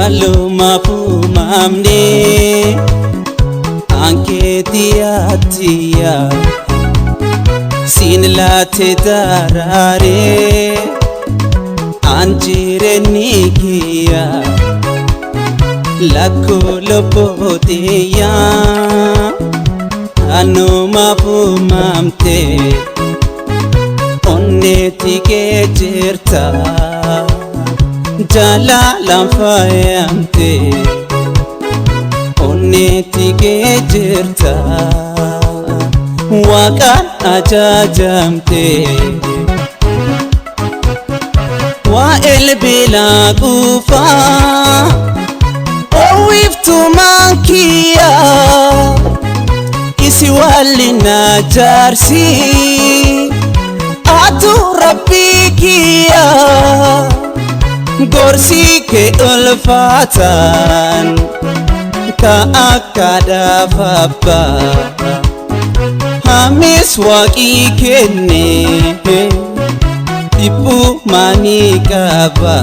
Walumaaf uumamne ankeetiyaatiya siin laate daraaree anjireenni kiyya lakkoo lobbootiya anumaaf uumamte onneetti kee jirta. Jaalalaan faayamte onneetti kee jirta waaqaan ajajamte. Waa'eel beelaa quufaa oowwiftumaan kiyyaa isi wallina jaarsi atu rabbii kiyyaa. Gorsi kee ulfaataan ka akka dhaafabbaa hamis waaqii kenne dhiphuu maanii qaba.